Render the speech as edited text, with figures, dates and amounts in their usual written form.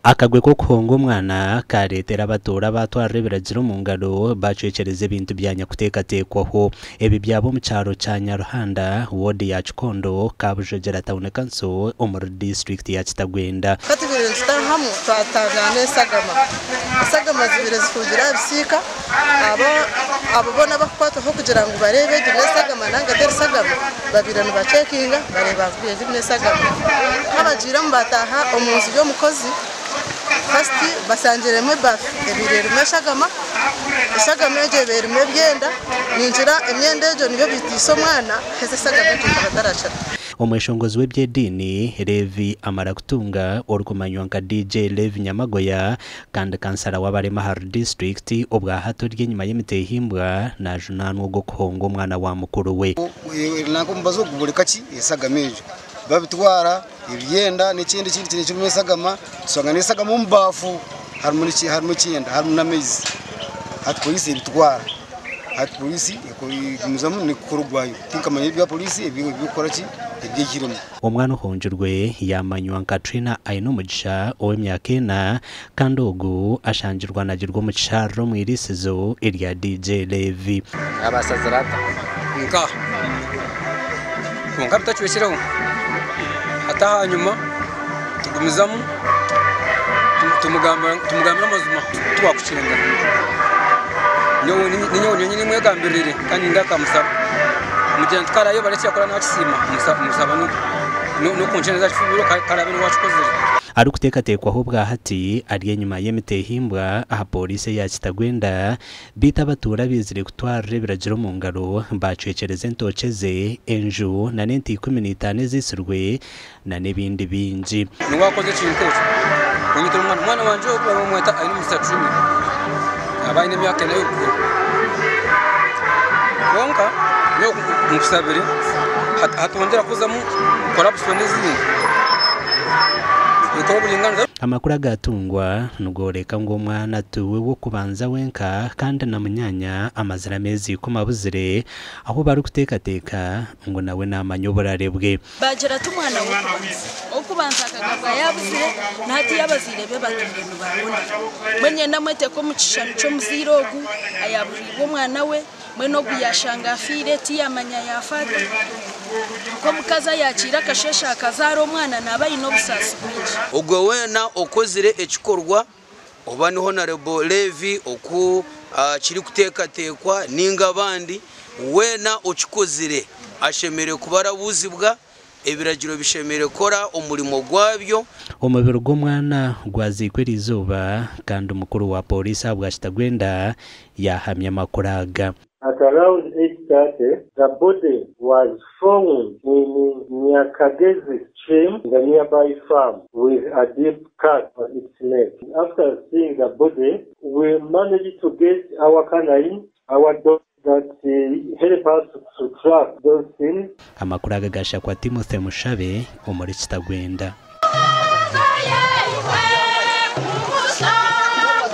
Akagwe k'okuhonga omwana kaareetera abatuura baatwarira ebiragiro omu ngaro baacwekyereza ebintu bya nyakuteekateekwaho. Ebi byaba omu kyaro kya Nyaruhanda, woodi ya Kikondo, Kabujogera Tawuni Kanso omuri disiturikiti ya Kitagwenda. Ka tubaire nitutahamu twatangana esagama. Esagama zibaire zihungire aha bisiika, abo abo boona abakukwatwaho kugira ngu bareebe egi n'esagama nanga teri sagama babaire nibacekinga bareeba ngu egi n'esagama. Ka bagiiremu bataaha omu nju y'omukozi, first bashangiremu ebafu ebaire erimu eshagama, eshagama egyo ebaire erimu ebyenda, ningira emyenda egyo niyo baitiise omwana haza eshagama egyo ekaba etarakira. Omweshongozi w'eby'ediini, Levi Amarakutunga orikumanywa nka DJ Levi Nyamagoya kandi kansara w'abarema ahari disiturikiti obwa hati ori enyima y'emitehimbwa najunaanwa ogw'okuhonga omwana wa mukuru we. Nanka omubazi ogu gureka ki esagama egyo babitwara ebyenda n'ekindi ekindi kintu ekirimu esagama tushanga n'esagama omu baafu harimu harimu ekyenda harimu n'amaizi hati poriisi ebitwara hati poriisi egumizamu n'ekukora ogwayo tinkamanya ebya poriisi eby'okukora ki ebyehiremu. Omwana ohongirwe yaamanywa nka Trina Ainomugisha ow'emyaka ena kandi ogu ashangirwe anagirwe omu kisharara omu iriisizo erya DJ Levy. Abasazire ata? Nkaha? Kwonka bitacwekireho. Hati ahanyima tugumizamu tumugambira amazima titwakucenga. Ninyowe nyonyini mwegambirire kandi ndakamusaba. Mugira nti karaayebare eki yakora nakisiima, musaba n'okunkyeneza ekifubiro karaabe niwe wakikozire. Arikuteekateekwaho obwahati ari enyima y'emitehimbwa aha pooriisi eya Kitagwenda beitu abatuura abaizire kutwarira ebiragiro omu ngaro baacwekyereza entookye ze, enju nana ente 15 eziitsirwe nana ebindi bingi. Niwe akoze ekintu ekyo kunyitira omwana. Omwana wangye ogu bamweta Ainomugisha Junior aba aine emyaka ena y'obukuru. Kwonka nyowe nkusabire hatongera kuzamu corruption ezindi. Nikora oburinganiza. Amakuru agaatungwa nigooreka ngu omwana tiwe w'okubanza wenka kandi na munyaanya amazire ameezi ikumi abuzire ahu barikuteekateeka ngu nawe naamanya oburare bwe. Baagira ati, Omwana w'okubanza. Ow'okubanza akagabwa yaabuzire, na hatiiya abazaire be batwire nibaronda. Mbwenu nyenda mweteeke omu kishushani ky'omuzaire ogu ayaaburiirwe omwana we, mbwenu ogu yaashanga afiire tiyaamanya yaafa ata. Nk'omukazi ayaakiire akasheeshe akazaara omwana naaba aine obusaasi bwingi. Ogwe weena okozire ekikorwa oba ni Honarebo Levi oku kirikuteekateekwa ninga abandi, weena okikozire ashemereire kuba arabuuzibwa, ebiragiro bishemereire kukora omurimo gwabyo. Omubiri gw'omwana gwaziikwa eriizooba kandi mukuru wa pooriisi ahabwa Kitagwenda yaahamya amakuru aga. At around 8:30, the body was found in Nyakagezi stream in the nearby farm with a deep cut on its neck. After seeing the body, we managed to get our canine, our dog that help us to track those things. Amakuru aga gaashakwa Timothy Mushabe omuri Kitagwenda.